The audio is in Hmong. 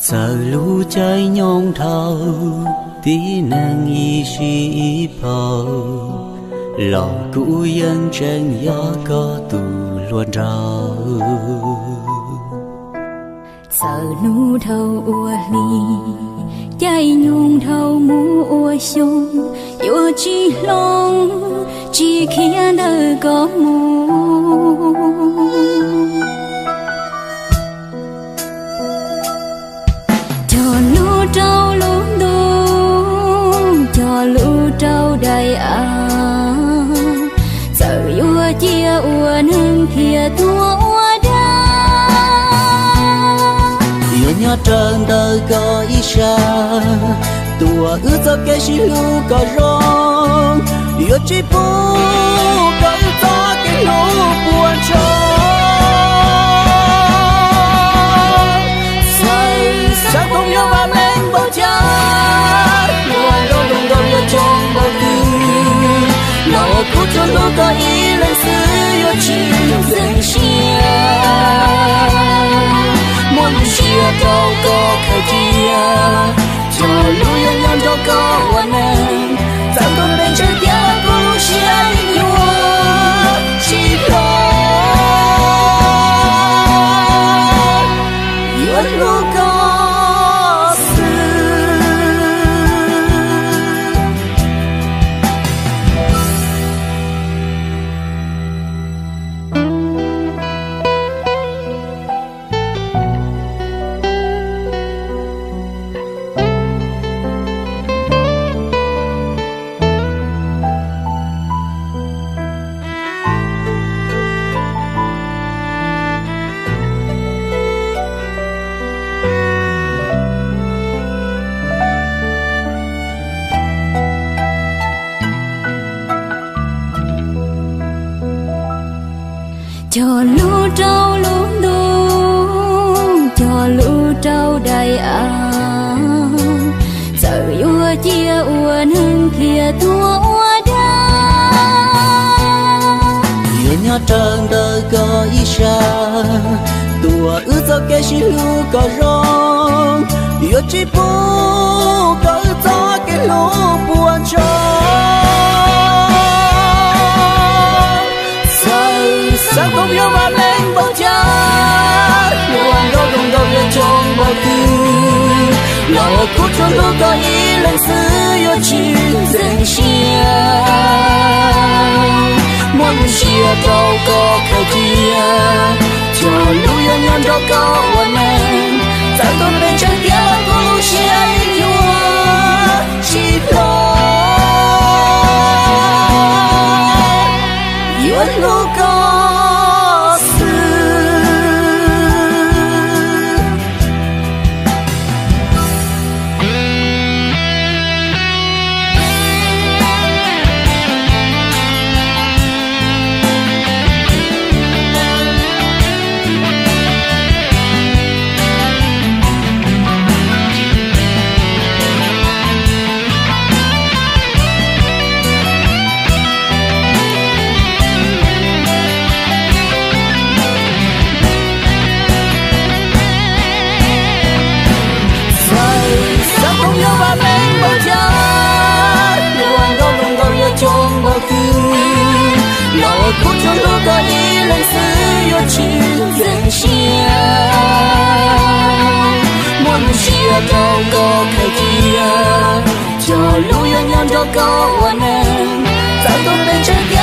Txawm lub caij nyoog dhau, tib neeg ib sij ib phaum, los kuv yeej tseem yog koj tus hluas nraug. Txawm hnub dhau ua hli, caij nyoog dhau mus ua xyoo, yuav tsis hloov, tsis khiav ntawm koj mus. Cog lub rau lub ntuj, cog lub rau daim av, txawm yuav cia ua neeg thiaj tuag ua dab. Yuav nyob raws ntawm koj ib sab, tuaj wb txoj kev sib hlub kom zoo, yuav tsis pub kom wb txoj kev hlub puas tsaug. Xav, xav koom nyob vam meej npaum cas, hluas nkauj hluas nraug yuav coob npaum twg, los kuv tsuas hlub koj ib leeg xwb yuav tsis ntxeev siab. Muaj lub siab rau koj khaws cia, cog lub yuav nyob nrog koj ua neeg, txawm koj npe ntshaw tiag los kuv lub siab yuav tsis hlob, yuav hlub koj xwb. Cog lub rau lub ntuj, cog lub rau daim av, txawm yuav cia ua neeg thiaj tuag ua dab. Yuav nyob raws ntawm koj ib sab, tuaj wb txoj kev sib hlub kom zoo, yuav tsis pub kom wb txoj kev hlub puas tsaug. Xav, xav koom nyob vam meej npaum cas, hluas nkauj hluas nraug yuav coob npaum twg, los kuv tsuas hlub koj ib leeg xwb yuav tsis ntxeev siab. Muaj lub siab rau koj khaws cia, cog lub yuav nyob nrog koj ua neeg, txawm koj npe ntshaw tiag los kuv lub siab yuav tsis hlob, yuav hlub koj xwb. Xav, xav koom nyob vam meej npaum cas, hluas nkauj hluas nraug yuav coob npaum twg, los kuv tsuas hlub koj ib leeg xwb yuav tsis ntxeev siab. Muaj lub siab rau koj khaws cia, cog lub yuav nyob nrog koj ua neeg, txawm koj npe ntshaw tiag